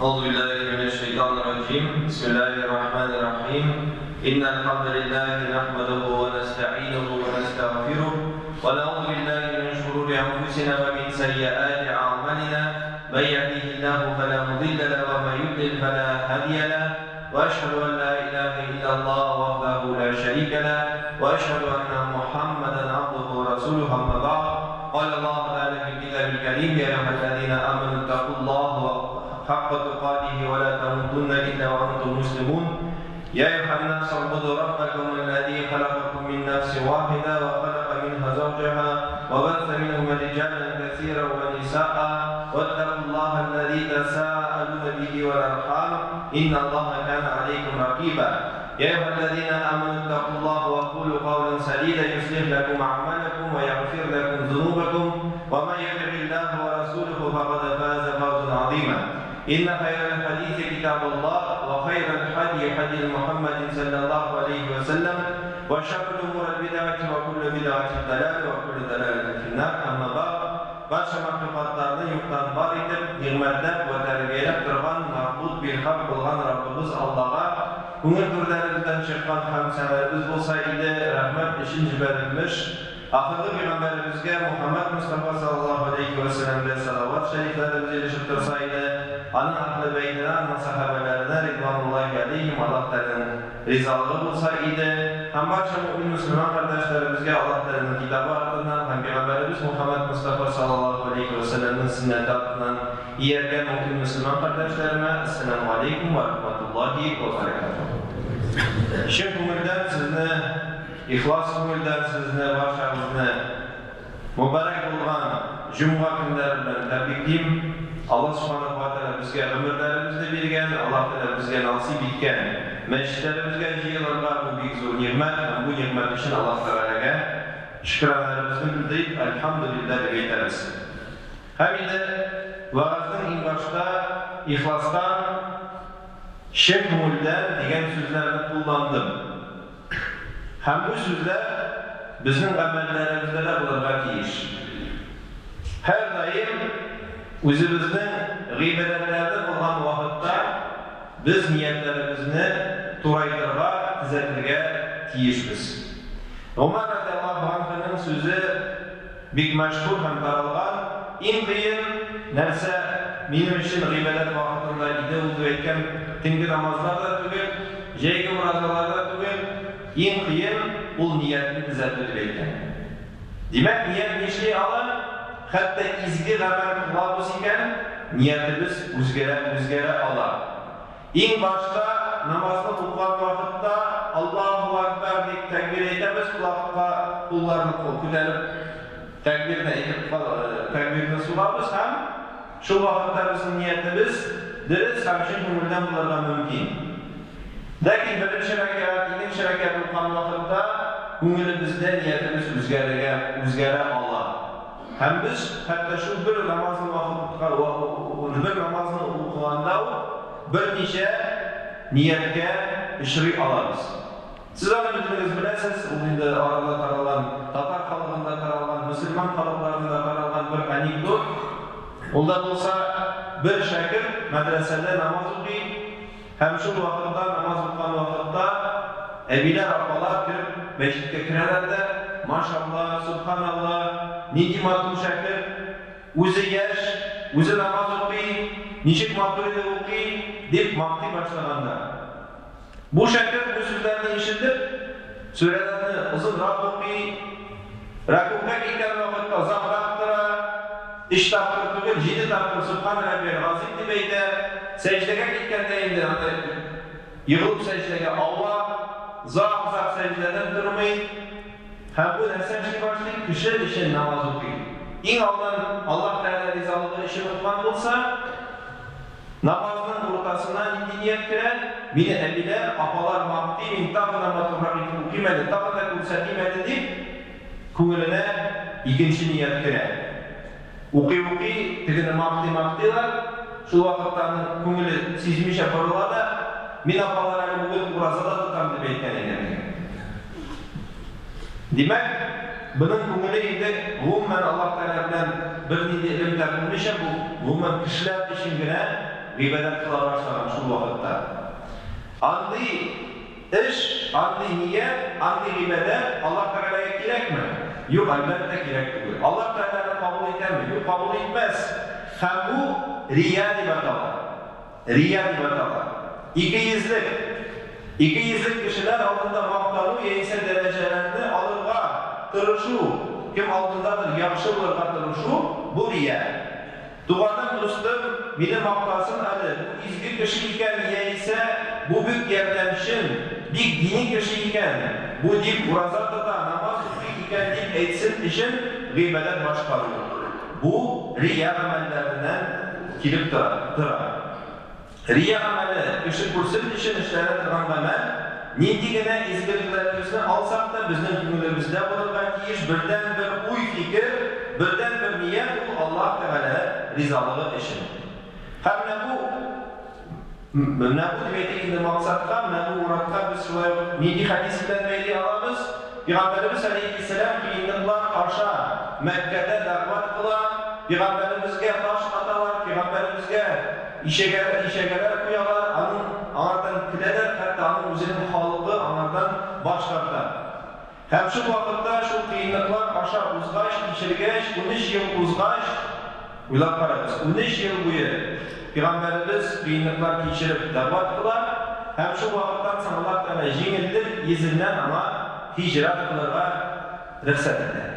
أعوذ بالله من الشيطان الرجيم بسم الله الرحمن الرحيم إن الحمد لله نحمده ونستعينه ونستغفره ونعوذ بالله من شرور أنفسنا ومن سيئات أعمالنا من يهده الله فلا مضل له ومن يضلل فلا هادي له وأشهد أن لا إله إلا الله وحده لا شريك له وأشهد أن محمدا عبده ورسوله أما بعد قال الله تعالى في الكتاب الكريم يا أيها الذين آمنوا اتقوا الله حق تقاته ولا تموتن إلا وأنتم مسلمون يا أيها الناس اعبدوا ربكم الذي خلقكم من نفس واحدة وخلق منها زوجها وبث منهما رجالا كثيرا ونساء واتقوا الله الذي تساءلون به والأرحام إن الله كان عليكم رقيبا يا أيها الذين آمنوا اتقوا الله وقولوا قولا سديدا يصلح لكم أعمالكم ويغفر لكم ذنوبكم ومن يطع الله ورسوله فقد فاز فوزا عظيما إن خير الحديث كتاب الله وخير الحدي حدي محمد صلى الله عليه وسلم وشر الأمور البدعة وكل بدعة ضلالة وكل ضلالة في النار أما بعد Барча мәхлукатларны юктан бар итеп, нигъмәтләп вә тәрбияләп торган мәгъбуд билхак булган Раббыбыз Аллага күңел түрләребездән чыккан хәмд-сәнәләребез булса иде, рәхмәт өчен җибәрелмеш ахыргы пәйгамбәребезгә Мухәммәд Мостафа саллаллаһу галәйһи вә сәлләмгә салават шәрифләребез ирешеп торса иде, аның әһле бәйтенә, аның сәхабәләренә ридвануллаһи галәйһим Аллаһ Тәгаләнең ризалыгы булса иде, һәм барча мөэмин-мөселман кардәшләребезгә Аллаһ Тәгаләнең китабы артыннан һәм пәйгамбәребез Мухәммәд Мостафа саллаллаһу галәйһи вә сәлләмнең сөннәте артыннан ияргән мөэмин-мөселман кардәшләремә Әссәламү галәйкүм вә рахматуллаһи вә бәрәкәтүһ. Чын күңелдән сезне Ихлас күңелдән сезне барчагызны мөбарәк булган җомга көннәре белән тәбриклим. Аллаһ Субханаһу ва Тәгалә безгә гомерләребезне биргән, Аллаһ Тәгалә безгә насыйп иткән мәчетләребезгә җыелырга, бу бик зур нигъмәт һәм бу нигъмәт өчен Аллаһ Тәгаләгә шөкранәләребезне белдерик, Әлхәмдүлилләһ дип әйтәбез. Һәм инде вәгазьнең иң башта ихластан, чын күңелдән дигән сүзләрне кулландым. Һәм бу сүзләр безнең гамәлләребездә дә булырга тиеш. Һәрдаим үзебезнең гыйбадәтләрне кылган вакытта без ниятләребезне турайтырга, төзәтергә тиешбез. Гомәр радиаллаһу анһүнең сүзе бик мәшһүр һәм таралган, Иң кыен нәрсә минем өчен гыйбадәт вакытында иде ул, дип әйткән, төнге намазлар да түгел, җәйге уразалар да түгел, иң кыен ул ниятне төзәтү, дип әйткән. Димәк, ният нишли ала? Хәтта изге гамәл кылабыз икән, ниятебез үзгәрә, үзгәрә ала. Иң башта намазны укыган вакытта Аллаһу әкбәр дип тәкбир әйтәбез, колакка кулларны күтәреп тәкбирне әйтеп тәкбирне сугабыз һәм шул вакытта безнең ниятебез дөрес һәм чын күңелдән булырга мөмкин. Ләкин беренче рәкәгать, икенче рәкәгать укыган вакытта күңелебездә ниятебез үзгәрергә, үзгәрә ала. Һәм без хәтта шул бер намазны вакытка, бер намазны укыганда ук берничә нияткә очрый алабыз. Сез аны бөтенегез беләсез, ул инде арада таралган, татар халыгында таралган, мөселман халыкларында таралган бер анекдот. Ул да булса, бер шәкерт мәдрәсәдә намаз укый һәм шул вакытта, намаз укыган вакытта, әбиләр, апалар кереп мәчеткә керәләр дә, Машалла, сөбханалла, нинди матур шәкерт, үзе яшь, үзе намаз укый, ничек матур итеп укый, дип мактый башлаганнар. Бу шәкерт бу сүзләрне ишетеп, сүрәләрне озынрак укый, рәкүгъгә киткән вакытта озаграк тора, өч тапкыр түгел, җиде тапкыр Сөбхана раббиял газыйм дип әйтә, сәҗдәгә киткәндә инде анда егылып сәҗдәгә ава, озак-озак сәҗдәдән тормый. Һәм бу нәрсә эшли башлый? Кеше өчен намаз укый. Иң алдан Аллаһ Тәгалә ризалыгы өчен укыган булса, Намазның уртасына нинди ният керә? Мине әбиләр, апалар мактый, мин тагын да матуррак итеп укыйм әле, тагын да күрсәтим әле дип, күңеленә икенче ният керә. Укый-укый, тегене мактый-мактыйлар, шул вакытта аның күңеле сизмичә борыла да, Мин, апалар, әле бүген ураза да тотам, дип әйткән икән. Димәк, моның күңеле инде гомумән Аллаһ Тәгалә белән бернинди элемтә булмыйча, бу гомумән кешеләр өчен генә гыйбадәт кыла башлаган шул вакытта. Андый эш, андый ният, андый гыйбадәт Аллаһ Тәгаләгә кирәкме? Юк, әлбәттә, кирәк түгел. Аллаһ Тәгалә аны кабул итәме? Юк, кабул итмәс. Һәм бу рия дип атала. Рия дип атала. Икейөзлек. Икейөзлек кешеләр алдында мактану яисә дәрәҗәләрне алырга тырышу, кем алдындадыр яхшы булырга тырышу, бу рия. Туганым, дустым мине мактасын әле, бу изге кеше икән яисә бу бик ярдәмчел, бик дини кеше икән, бу дип ураза тота, намаз укый икән дип әйтсен өчен гыйбадәт башкару. Бу рия гамәлләреннән килеп тора, тора. Рия гамәле, кеше күрсен өчен эшләнә торган гамәл, нинди генә изгелекләребезне алсак та, безнең күңелебездә булырга тиеш бердәнбер уй-фикер, бердәнбер ният ул Аллаһ Тәгалә ризалыгы өчен. Һәм менә бу, менә бу дип әйтик инде максатка, менә бу муратка без шулай ук нинди хәдис белән бәйли алабыз? Пигамбәребез галәйһиссәлам кыенлыклар аша Мәккәдә дәгъват кыла, пигамбәребезгә таш аталар, пигамбәребезгә Ишәгә, ишәгәләр куялар, аның, аңардан көләләр, хәтта аның үзенең халкы аңардан баш тарта. Һәм шул вакытта, шул кыенлыклар аша узгач, кичергәч, 13 ел узгач, уйлап карагыз, 13 ел буе Пигамбәребез кыенлыклар кичереп дәгъват кыла, һәм шул вакыттан соң Аллаһ Тәгалә җиңеллек йөзеннән аңа һиҗрәт кылырга рөхсәт итә.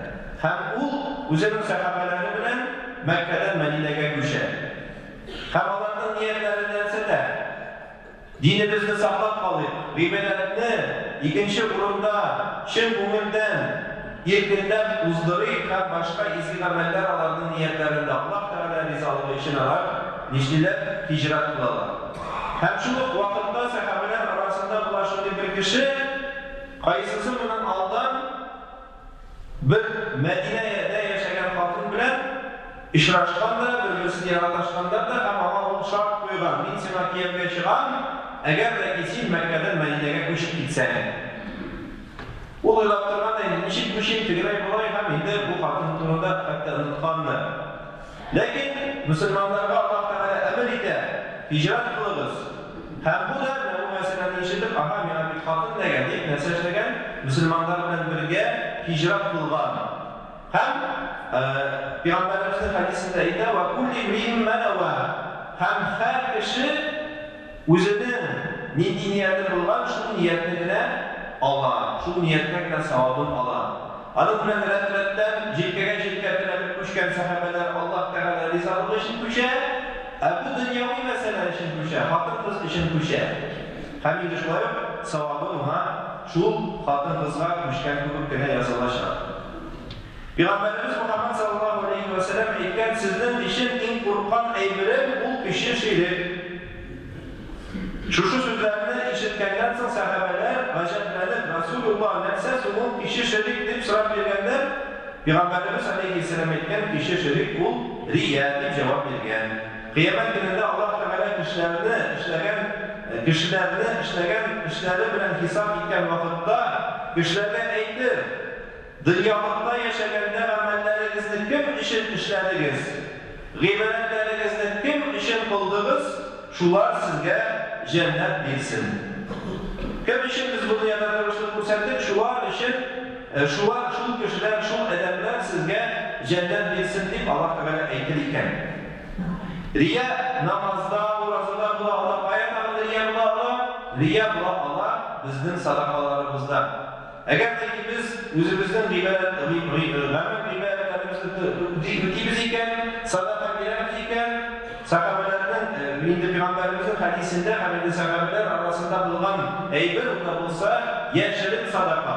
Һәм ул үзенең сәхабәләре белән Мәккәдән Мәдинәгә күчә. Һәм аларның ниятләре нәрсәдә? Динебезне саклап калыйк, гыйбадәтне икенче урында чын күңелдән, иркенләп уздырыйк һәм башка изге гамәлләр аларның ниятләрендә. Аллаһ Тәгалә ризалыгы өчен алар нишлиләр? Һиҗрәт кылалар. Һәм шул ук вакытта сәхабәләр арасында була шундый бер кеше, кайсысы моның алдан Бер Мәдинәдә яшәгән хатын белән очрашкан да, бер-берсен яраташканнар да һәм аңа ул шарт куйган, Мин сиңа кияүгә чыгам, әгәр дә ки син Мәккәдән Мәдинәгә күчеп китсәң. Ул уйлап торган да инде, ничек күчим, тегеләй-болай һәм инде бу хатын турында хәтта оныткан да. Ләкин мөселманнарга Аллаһ Тәгалә әмер итә, Һиҗрәт кылыгыз! Һәм бу да, менә бу мәсьәләне ишетеп, Аһа, миңа бит хатын эләгә, дип, нәрсә эшләгән? Мөселманнар белән бергә һиҗрәт кылган. Һәм Пәйгамбәребезнең хәдисендә әйтә, Вә кулли имриин мә нәвә. Һәм һәр кеше үзенең нинди нияте булган, шул ниятне генә ала, шул нияткә генә савабын ала. Аның белән рәт-рәттән, җилкәгә-җилкә терәлеп күчкән сәхабәләр Аллаһ Тәгалә ризалыгы өчен күчә, ә бу дөньяви мәсьәлә өчен күчә, хатын-кыз өчен күчә. Һәм инде шулай ук савабы моңа шул хатын-кызга күчкән кебек кенә язылачак. Пигамбәребез Мөхәммәд саллаллаһу галәйһи вә сәлләм әйткән, Сезнең өчен иң курыккан әйберем, ул кече ширек. Шушы сүзләрне ишеткәннән соң сәхабәләр, гаҗәпләнеп, Расүлулла, нәрсә соң ул кече ширек? дип сорап биргәннәр. Пигамбәребез галәйһиссәлам әйткән, Кече ширек ул, рия, дип җавап биргән. Кыямәт көнендә Аллаһ Тәгалә кешеләрне эшләгән кешеләрне эшләгән эшләре белән хисап иткән вакытта, кешеләргә әйтер, Дөньялыкта яшәгәндә гамәлләрегезне кем өчен эшләдегез, гыйбадәтләрегезне кем өчен кылдыгыз, шулар сезгә җәннәт бирсен. Кем өчен без бу дөньяда тырышлык күрсәттек, шулар өчен, шулар, шул кешеләр, шул адәмнәр сезгә җәннәт бирсен, дип Аллаһ Тәгалә әйтер икән. Рия намазда, уразада була ала, кая тагын рия була ала? Рия була ала безнең садакаларыбызда. Әгәр дә ки без үзебезнең гыйбадәт, гамәл-гыйбадәтләребезне үтибез икән, садака бирәбез икән, сәхабәләрнең, инде пәйгамбәребезнең хәдисендә һәм инде сәхабәләр арасында булган әйбер, ул да булса, яшерен садака.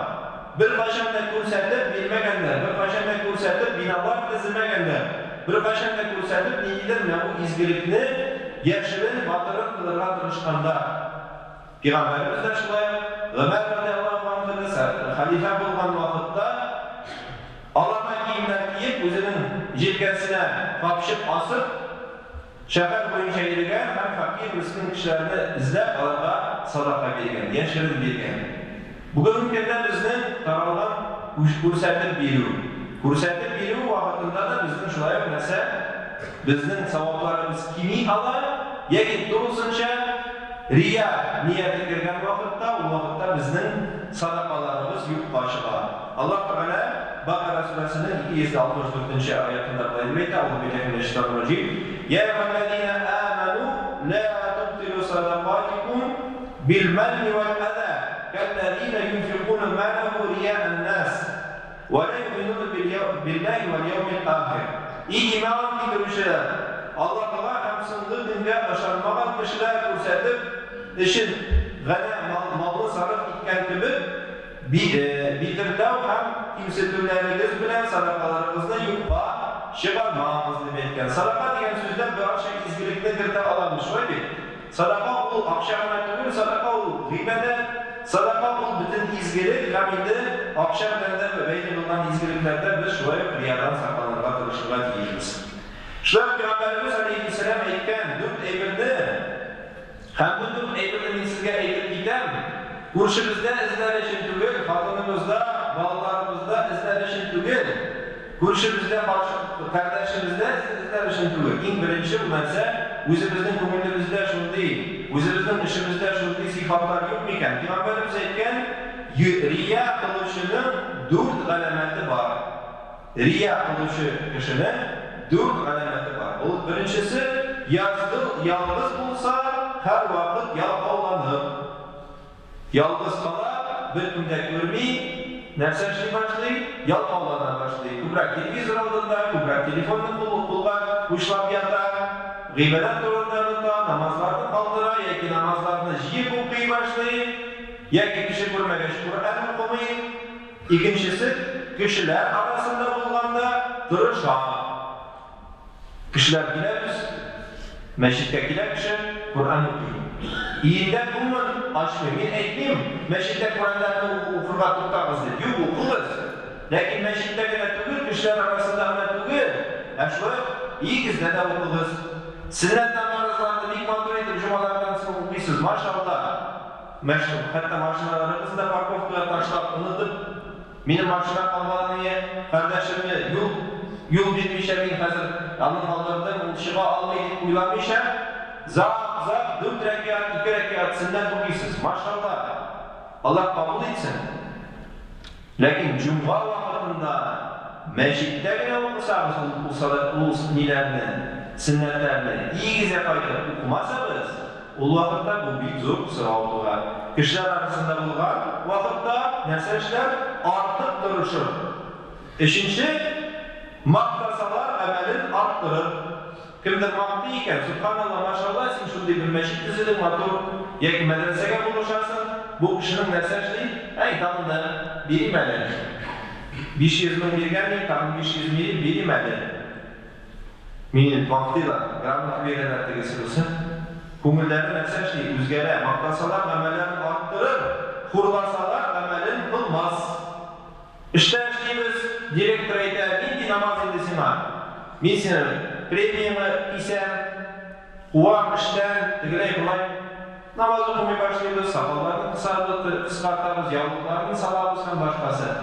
Беркайчан да күрсәтеп бирмәгәннәр, беркайчан да күрсәтеп биналар төземәгәннәр, беркайчан да күрсәтеп ниндидер менә бу изгелекне яшерен, батырын кылырга тырышканнар. Пигамбәребез дә шулай ук Гомәр радиаллаһу анһуны хәлифә булган вакытта алама киемнәр киеп, үзенең җилкәсенә капчык асып, шәһәр буенча йөрегән һәм фәкыйрь, мескен кешеләрне эзләп, аларга садака биргән, яшерен биргән. Бүгенге көндә безнең таралган күрсәтеп бирү. Күрсәтеп бирү вакытында да безнең шулай ук нәрсә? Безнең савапларыбыз кими ала. яки тулысынча рия нияте кергән вакытта, ул вакытта безнең садакаларыбыз юкка чыга. Аллаһ Тәгалә Бакара сүрәсенең 264 нче аятында болай дип әйтә, Әгъузу биллаһи минәш шайтанир раҗим, Йә әйюһәлләзинә амәнү лә тубтилү садакатикум бил-мәнни вәл-әзә, кәлләзинә юнфикуна маләһу рияән нас, вә лә юминуна биллаһи вәл-яумил ахир. И иман китерүчеләр! Аллаһыга һәм соңгы көнгә ышанмаган кешеләр күрсәтеп өчен генә малны сарыф иткән кебек, битерләү һәм кимсетүләрегез белән садакаларыгызны юкка чыгармагыз, дип әйткән. Садака дигән сүздән барча изгелекне кертә алабыз, шулай бит? Садака ул акча гына түгел, садака ул гыйбадәт, садака ул бөтен изгелек һәм инде акча белән дә бәйле булган изгелекләрдә без шулай ук риядан сакланырга тырышырга тиешбез. Шулай ук Пәйгамбәребез галәйһиссәлам әйткән дүрт әйберне һәм бу дүрт әйберне мин сезгә әйтеп китәм, күршебездә эзләр өчен түгел, хатыныбызда, балаларыбызда эзләр өчен түгел, Күршебездә, кардәшебездә эзләр өчен түгел. Иң беренче ул нәрсә, үзебезнең күңелебездә шундый, үзебезнең эшебездә шундый сыйфатлар юк микән? Пәйгамбәребез әйткән, Рия кылучының дүрт галәмәте бар. Рия кылучы кешенең дүрт галәмәте бар. Ул, беренчесе, язгыл, ялгыз булса, һәрвакыт ялкауланыр. Ялгыз кала, беркем дә күрми, нәрсә эшли башлый? Ялкаулана башлый. Күбрәк телевизор алдында, күбрәк телефонны кулга учлап ята, гыйбадәт турында оныта, намазларны калдыра яки намазларны җыеп укый башлый, яки кеше күрмәгәч Коръән укымый. Икенчесе, кешеләр арасында булганда тырыша. Кешеләр килә без, мәчеткә килә кеше, Коръән укый. Өендә гомумән ачмый. Мин әйтмим, мәчеттә Коръәннәрне укырга туктагыз дип. Юк, укыгыз. Ләкин мәчеттә генә түгел, кешеләр арасында гына түгел, ә шулай ук өегездә дә укыгыз. Сөннәт намазларны бик матур итеп җомгалардан соң укыйсыз, машалла. Хәтта машиналарыгызны да парковкага ташлап, онытып, Минем машина калган ие, кардәшемне юл юл бирмичә мин хәзер аны калдырдым, ул чыга алмый дип уйламыйча, зак-зак дүрт рәкәгать, ике рәкәгать сөннәт укыйсыз. Машалла! Аллаһ кабул итсен. Ләкин җомга вакытында мәчеттә генә укысагыз ул ул ул ниләрне, сөннәтләрне, өегезгә кайтып укымасагыз, Ул вакытта бу бик зур сорау туа. Кешеләр арасында булган вакытта нәрсә эшләр? Артык тырышыр. Өченче, мактасалар, гамәлен арттырыр. Кемдер мактый икән, сөбханалла, машалла, син шундый бер мәчет төзедең, матур, яки мәдрәсәгә булышасың, бу кешенең нәрсә эшли? Әй, тагын да бирим әле. 500 мең биргән идем, тагын 500 бирим әле. Мине мактыйлар, грамота бирәләр, тегесе-бусы. Күңелләре нәрсә эшли? Үзгәрә. Мактасалар, гамәлләрен арттырыр, хурласалар, гамәлен кылмас. Эштә эшлибез, директор әйтә, нинди намаз инде сиңа? Мин сине премияңе кисәм, куам эштән, тегеләй-болай. Намаз укымый башлыйбыз, сакалларны кысабыз, кыскартабыз, яулыкларны салабыз һәм башкасы.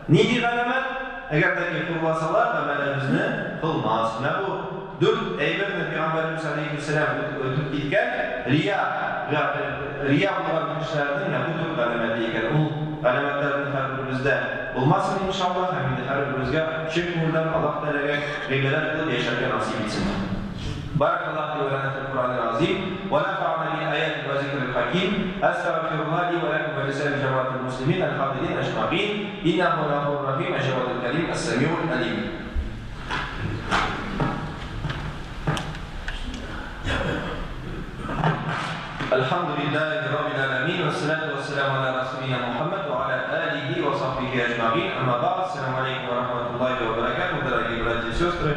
Нинди галәмәт? Әгәр дә ки хурласалар, гамәлебезне кылмас. Менә бу дүрт әйберне Пәйгамбәребез галәйһиссәлам үтеп киткән, рия, рия булган кешеләрнең менә бу дүрт галәмәте икән. Ул галәмәтләрнең һәрберебездә булмасын, иншаллаһ, һәм инде һәрберебезгә чын күңелдән Аллаһ Тәгаләгә гыйбадәт кылып яшәргә насыйп итсен. بارك الله لي ولنا في القرآن العظيم ونفعنا بالآيات وذكر الحكيم أستغفر الله لي ولكم ولسائر جماعة المسلمين الحاضرين أجمعين إنه هو الغفور الرحيم الجواد الكريم السميع العليم. الحمد لله رب العالمين والصلاة والسلام على رسولنا محمد وعلى آله وصحبه أجمعين أما بعد السلام عليكم ورحمة الله وبركاته дорогие братья и сестры.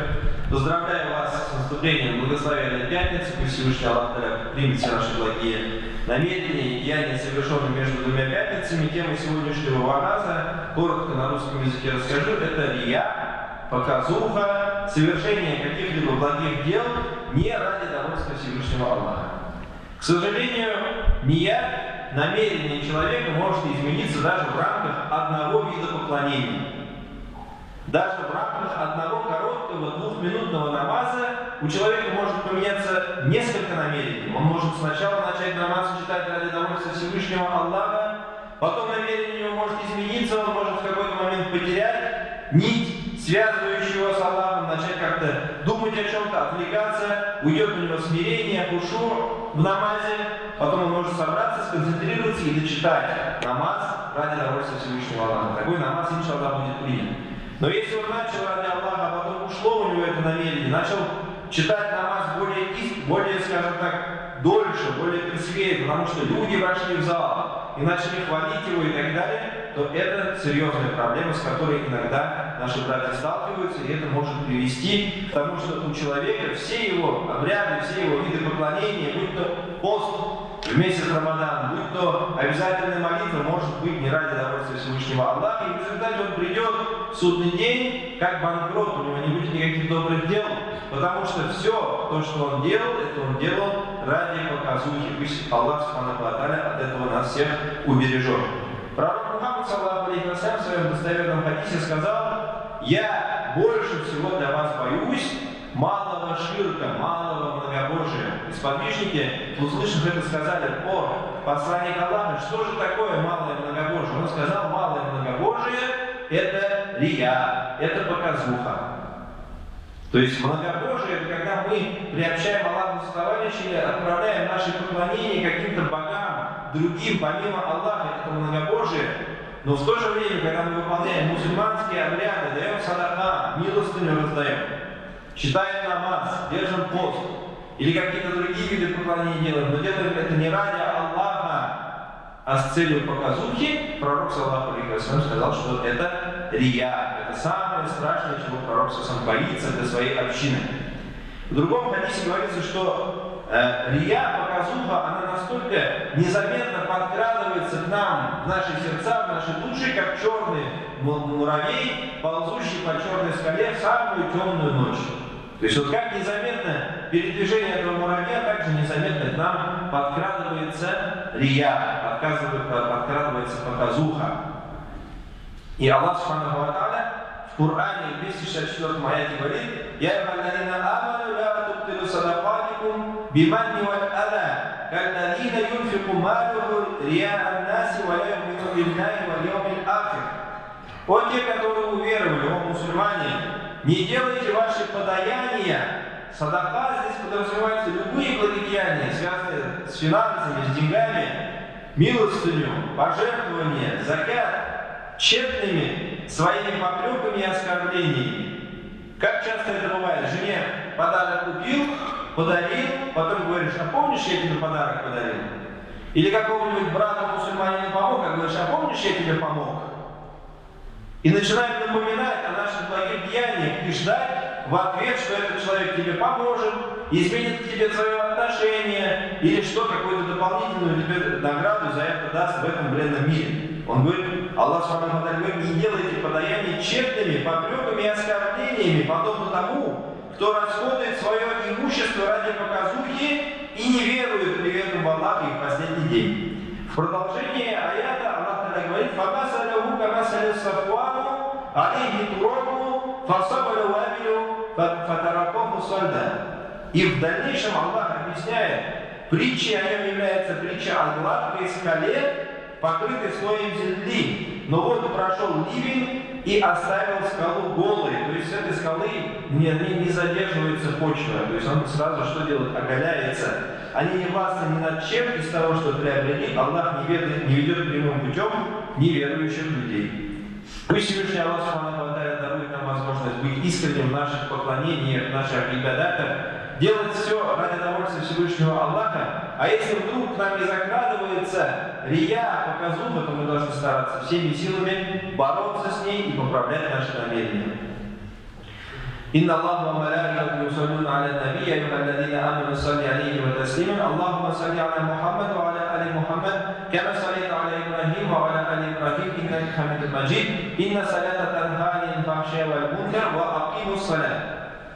Поздравляю вас с наступлением благословенной пятницы. Пусть Всевышний Аллах примет все наши благие намерения и деяния, совершенные между двумя пятницами. Тема сегодняшнего вааза, коротко на русском языке расскажу, это рия, показуха, совершение каких-либо благих дел не ради довольства Всевышнего Аллаха. К сожалению, ният, намерение человека может измениться даже в рамках одного вида поклонения. Даже в рамках одного короткого двухминутного намаза у человека может поменяться несколько намерений. Он может сначала начать намаз читать ради довольства Всевышнего Аллаха, потом намерение у него может измениться, он может в какой-то момент потерять нить, связывающую его с Аллахом, начать как-то думать о чем-то, отвлекаться, уйдет у него смирение, хушу в намазе, потом он может собраться, сконцентрироваться и дочитать намаз ради довольства Всевышнего Аллаха. Такой намаз, иншаллах, будет принят. Но если он начал ради Аллаха, а потом ушло у него это намерение, начал читать намаз более, скажем так, дольше, более красивее, потому что люди вошли в зал и начали хвалить его и так далее, то это серьезная проблема, с которой иногда наши братья сталкиваются, и это может привести к тому, что у человека все его обряды, все его виды поклонения, будь то пост в месяц Рамадан, будь то обязательная молитва, может быть не ради довольства Всевышнего Аллаха, и в результате он придет в судный день как банкрот, у него не будет никаких добрых дел, потому что все то, что он делал, это он делал ради показухи. Пусть Аллах субханаху ва тааля от этого нас всех убережет. Пророк Мухаммад, саллаллаху алейхи ва саллям, в своем достоверном хадисе сказал: «Я больше всего для вас боюсь малого ширка, малого многобожия». И сподвижники, услышав это, сказали: «О, посланник Аллаха, что же такое малое многобожие?» Он сказал: малое многобожие – это рия, это показуха. То есть многобожие – это когда мы приобщаем Аллаху сотоварищей, отправляем наши поклонения каким-то богам, другим, помимо Аллаха, это многобожие. Но в то же время, когда мы выполняем мусульманские обряды, даем садака, милостыню раздаем, читаем намаз, держим пост, или какие-то другие виды поклонения делаем, но делаем это не ради Аллаха, а с целью показухи, пророк, саллаллаху алейхи ва саллям, сказал, что это рия, это самое страшное, чего пророк сам боится для своей общины. В другом хадисе говорится, что рия, показуха, она настолько незаметно подкрадывается к нам, в наши сердца, в наши души, как черный муравей, ползущий по черной скале в самую темную ночь. То есть вот как незаметно передвижение этого муравья, так же незаметно к нам подкрадывается рия, подкрадывается показуха. И Аллах субханаху ва тааля в Коране в 264 аяте говорит: «Я айюхаллазина аману ла тубтилу садакатикум биманни валь ада, каллазина юнфику малюху рияа ан-наси ва ла ю'мину биллахи валь яумил ахир». О те, которые уверовали, о мусульмане, не делайте ваши подаяния. Садака здесь подразумевается любые благодеяния, связанные с финансами, с деньгами, милостыню, пожертвования, закят, тщетными своими попреками и оскорблениями. Как часто это бывает? Жене подарок купил, подарил, потом говоришь: а помнишь, я тебе подарок подарил? Или какому-нибудь брату мусульманину помог, а говоришь: а помнишь, я тебе помог? И начинаем напоминать о наших благих деяниях и ждать в ответ, что этот человек тебе поможет, изменит к тебе свое отношение, или что, какую-то дополнительную тебе награду за это даст в этом бренном мире. Он говорит, Аллах субханаху ва тааля говорит: не делайте подаяния тщетными попреками и оскорблениями, подобно тому, кто расходует свое имущество ради показухи и не верует при этом в Аллаха и в последний день. В продолжении аята Аллах тогда говорит: «Фамасаляху камасаля сафуану, алейхи тураку, фасабалю вабилю, фатаракоху сальда». И в дальнейшем Аллах объясняет, притчей о нем является притча о гладкой скале, покрытой слоем земли. Но вот прошел ливень и оставил скалу голой. То есть с этой скалы не задерживается почва. То есть он сразу что делает? Оголяется. Они не властны ни над чем из того, что приобрели. Аллах не ведет прямым путем неверующих людей. Пусть Всевышний Аллах субханаху ва тааля дарует нам возможность быть искренним в наших поклонениях, в наших ибадатах, делать все ради довольства Всевышнего Аллаха. А если вдруг к нам не закрадывается рия, показуха, то мы должны стараться всеми силами бороться с ней и поправлять наши намерения. إن الله وملائكته يصلون على النبي يا أيها الذين آمنوا صلوا عليه وتسليما اللهم صل على محمد وعلى آل محمد كما صليت على إبراهيم وعلى آل إبراهيم إنك حميد مجيد إن الصلاة تنهى عن الفحشاء والمنكر وأقيموا الصلاة.